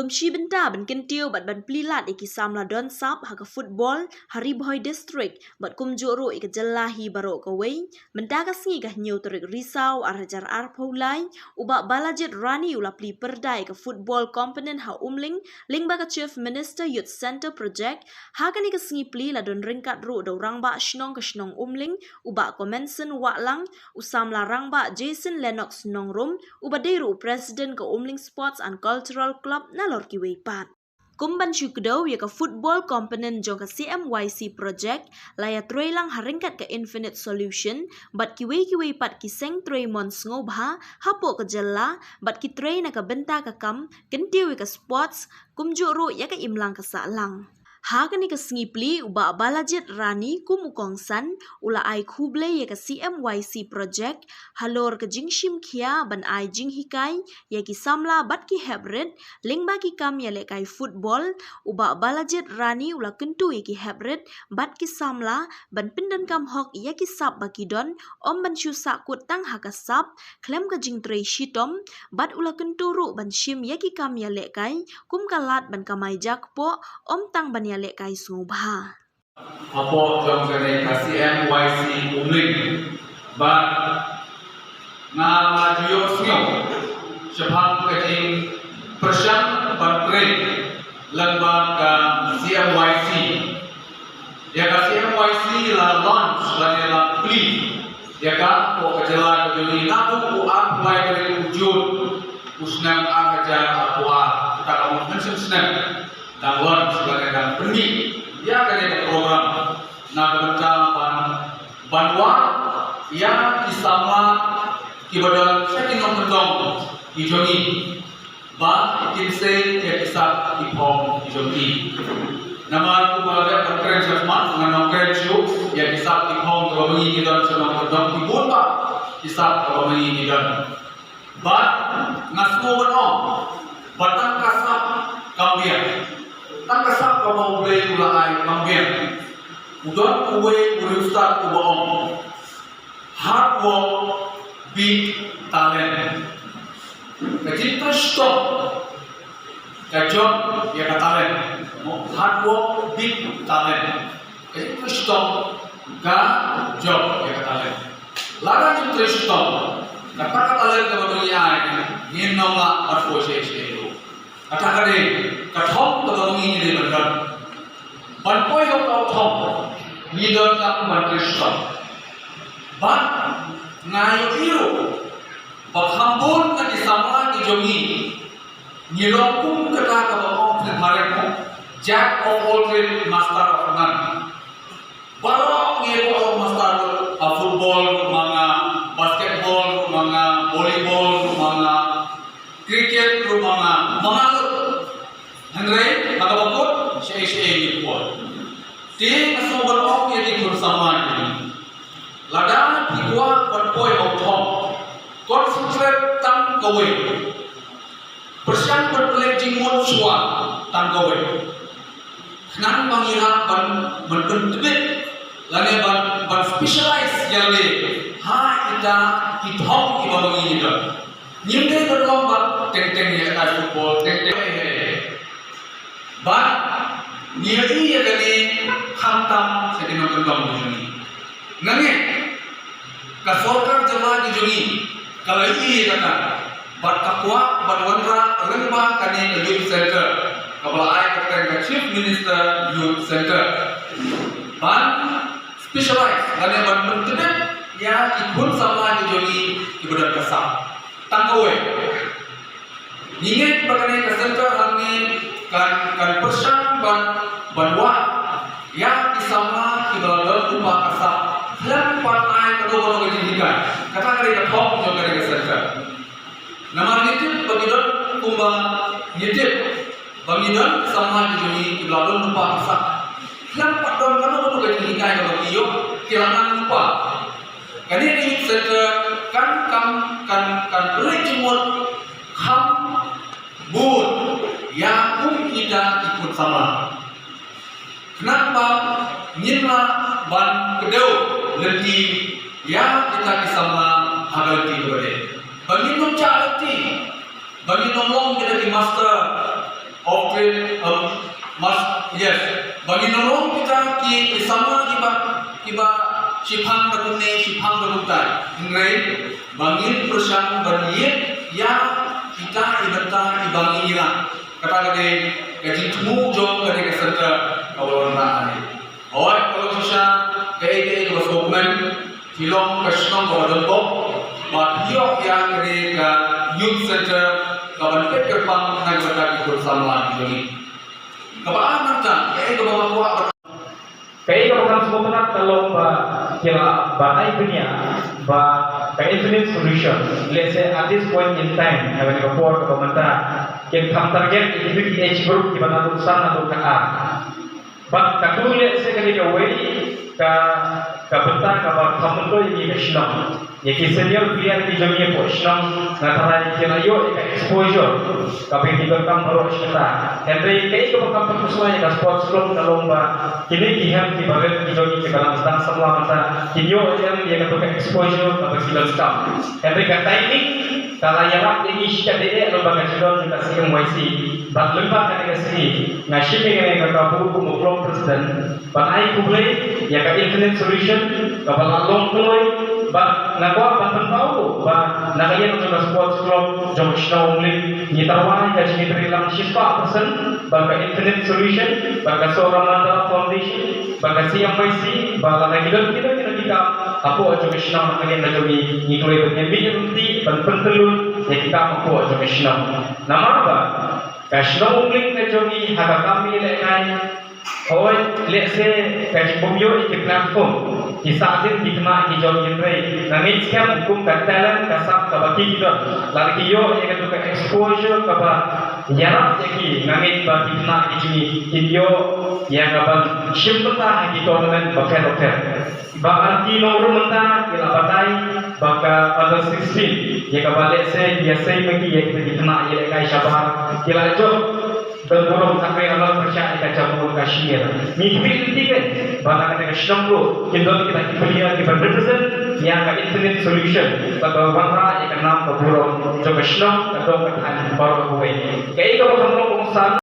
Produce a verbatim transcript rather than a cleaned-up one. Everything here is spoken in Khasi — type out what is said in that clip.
Kum shi bynta ban kyntiew bad ban plie lad ïa ki samla don sap ha ka football ha Ri Bhoi District bad kumjuh ruh ïa ka jylla hi baroh kawei, mynta ka sngi ka hynñiew tarik Risaw ar hajar arphew lai, u Bah Balajied Rani u la plie pyrda ïa ka football component ha Umling lyngba ka Chief Minister Youth Centre Project. Ha kane ka sngi plie la don ryngkat ruh da u Rangbah Shnong ka shnong Umling, u Bah Comenson Wahlang, u samla Rangbah Jason Lennox Nongrum, uba dei ruh u President ka Umling Sports and Cultural Club, nalor kiwei pat. Kum ban shu kdew ïa ka football component jong ka C M Y C project, la ïatrei lang ha ryngkat ka Infinite Solution bad kiwei kiwei pat ki seng trei mon sngewbha hapoh ka jylla, bad ki trei na ka bynta ka kam kyntiew ïa ka sports, kumjuh ruh ïa ka imlang ka sahlang. Ha kane ka sngi plie, u Bah Balajied Rani kum u kongsan u la ai khublei ïa ka C M Y C project halor ka jingshim khia ban ai jinghikai ïa ki samla bad ki heprit lyngba ki kam ïalehkai football. U Bah Balajied Rani u la kyntu ïa ki heprit bad ki samla ban pyndonkam hok ïa ki sap ba ki don, ym ban shu sahkut tang ha ka sap khlem ka jingtrei shitom, bad u la kyntu ruh ban shim ïa ki kam ïalehkai kum ka lad ban kamai jakpoh, ym tang ban ïalehkai sngewbha. Hapoh jong kane ka C M Y C Umling, bad nga la ju ïohsngew shaphang ka jingpyrshang ban trei lyngba ka C M Y C. Ïa ka C M Y C la launch lane la plie ïa ka hapoh ka jylla ka jong ngi naduh u arphew lai tarik u Jun u snem ar hajar arphew ar. Kata ka mut mynshem snem dang launch lane dang pynmih ïa kane ka program na ka bynta ban, ban wad ïa ki samla kiba don sha ki nongkyndong ki jong ngi ba kin sei ïa ki sap ki phong ki jong ki. Namar kumba la dep ban kren shakhmat, ngan ong kren shuh ïa ki sap ki phong kiba ma ngi ngi don sha nongkyndong, ki bun bah ki sap kiba ma ngi ngi don. Bad nga sngew ban ong ba tang ka sap kam biang. Tang ka sap kaba U Blei u la ai kam biang. U don uwei u riewstad uba ong, "Hard work beat talent." Ka jingtrei shitom ka jop ïa ka talent. Hard work beat talent. Ka jingtrei shitom ka jop ïa ka talent. Lada jingtrei shitom, kata ka talent kaba ngi ai, ngin ym lah ban poi sha sha. Kata ka dei ka thong kaba ngi ngi dei ban don. Ban poi ha ka thong, ngi donkam ban trei shitom. Bad nga ïohi ruh ba kham bun na ki samla ki jong ngi, ngi long kum kata kaba ong phareng mo, jack of all trade, master of none. Baroh ngi ong master, ha football ruh ma nga, basketball ruh ma nga, volleyball ruh ma nga, cricket ruh ma nga, ma nga ruh. Hynrei ha kaba kut, shaei shaei ngi poi. Te nga sngew ban ong ïa ki khun samla ki, lada phi kwah ban poi ha u thong, concentrate tang kawei. Pyrshang ban pynleit jingmut shuwa tang kawei. Khnang ba ngi lah ban, ban pyntbit lane ban, ban specialize ïa lade ha ita ki thong kiba ma ngi ngi don. Ngim dei ban long ba teng teng ïa ka football, teng teng. Bad ngi ïohi ïa kane khamtam sha ki nongkyndong ki jong ngi. Nga ngeit ka sorkar jylla ki jong ngi ka la ïohi ïa kata bad ka kwah ban wanrah lyngba kane ka youth centre kaba la ai kyrteng ka Chief Minister Youth Centre, ban specialize lane ban pyntbit ïa ki khun samla ki jong ngi kiba don ka sap. Tang kawei. Ngi ngeit ba kane ka centre hangne kan, kan pyrshang ban, ban wad ïa ki samla kiba la don lypa ka sap khlem pat ai kano kano ka jinghikai. Kata ka dei ka thong jong kane ka centre. Namar ngi tip ba ngi don kumba ngi tip ba ngi don ki samla ki jong ngi kiba la don lypa ka sap khlem pat don kano kano ka jinghikai kaba ki ïoh, ki la nang lypa. Kane ka youth centre kan, kan, kan, kan pynleit jingmut kham bun ïa kum kita ki khun samla. Khnang ba ngin lah ban kdew lynti ïa kita ki samla ha ka lynti kaba dei. Ba ngin ym jah lynti, ba ngin ym long kita ki master Of trade, um, must, yes. Ba ngin long kita ki, ki samla kiba, kiba shiphang da kumne, shiphang da kumtai. Hynrei ba ngin pyrshang ban ïa, ïa kita i bynta iba ngi ïa. Kata ka dei ka jingthmu jong ka dei ka center kaba wanrah ane. Hooid, ka long shisha kaei kaei kaba sngewkmen, ki long ka shnong kaba donbok, ba ki ïoh ïa kane ka youth center kaban peit kyrpang na ka bynta ki khun samla ki jong ngi. Kaba ar nangta, kaei kaba nga kwah ba, kaei kaba kham sngewtynnat ka long ba ki la, ba ai pynïaid ba ka Infinite Solution, let's say at this point in time, ha kane ka por kaba mynta, kin kham target ïa ki age group kiba naduh san haduh khatar. Bad katto lehse ka dei kawei ka, ka bynta kaba kham myntoi ïa ngi ka shnong. Ïa ki senior player ki jong ngi hapoh shnong, nga tharai ki la ïoh ïa ka exposure kaba ki donkam baroh shi katta. Hynrei kaei kaba kham pynpysngewbha ïa ka sports club ka long ba kine ki hem kiba rit ki jong ngi kiba dang sdang samla mynta, kin ïoh em ïa kato ka exposure kaba ki donkam. Hynrei ka timing ka la ïarap ïa ngi shikatdei eh lyngba ka jingdon jong ka C M Y C. Bad lyngba kane ka sngi nga shim ïa kane ka kabu kum u club president ban ai khublei ïa ka Infinite Solution kaba la long kloi. Bad nga kwah ban pynpaw ba na ka liang jong ka sports club jong ka shnong Umling ngi tyrwa ïa ka jingïatreilang shispah percent bad ka Infinite Solution, bad ka Sohra Mandala Foundation, bad ka C M Y C, ba lada ki don kino kino ki kam hapoh jong ka shnong na ka liang jong ngi, ngi kloi ban ïamih ryntih ban pyntyllun ïa ki kam hapoh jong ka shnong. Namar ba ka shnong Umling ka jong ngi ha ka kam ïalehkai, hooid, lehse ka jingbym ïoh ïa ki platform, ki sahdien ki khynnah ki jong ngi, hynrei nga ngeit skhem kum ka talent ka sap kaba ki ki don, lada ki ïoh ïa kato ka exposure kaba ïarap ïa ki, nga ngeit ba ki khynnah ki jong ngi kin ïoh ïa kaban shim bynta ha ki tournament bapher bapher. Ba ar ki nongrum mynta ki la batai ba ka under sixteen, ïa kaba lehse ki ïasei ma ki ïa kita ki khynnah ïalehkai shabar, ki la jop don burom, hynrei la pyrshah ïa ka jakhlia ka shynrang. Ngi khmih lynti kein ba na kane ka shnong ruh kin don kita ki player kiban represent ïa ka Infinite Solution, bad ban wanrah ïa ka nam ka burom jong ka shnong, ka dong ka thaiñ baroh kawei. Kaei kaba kham long kongsan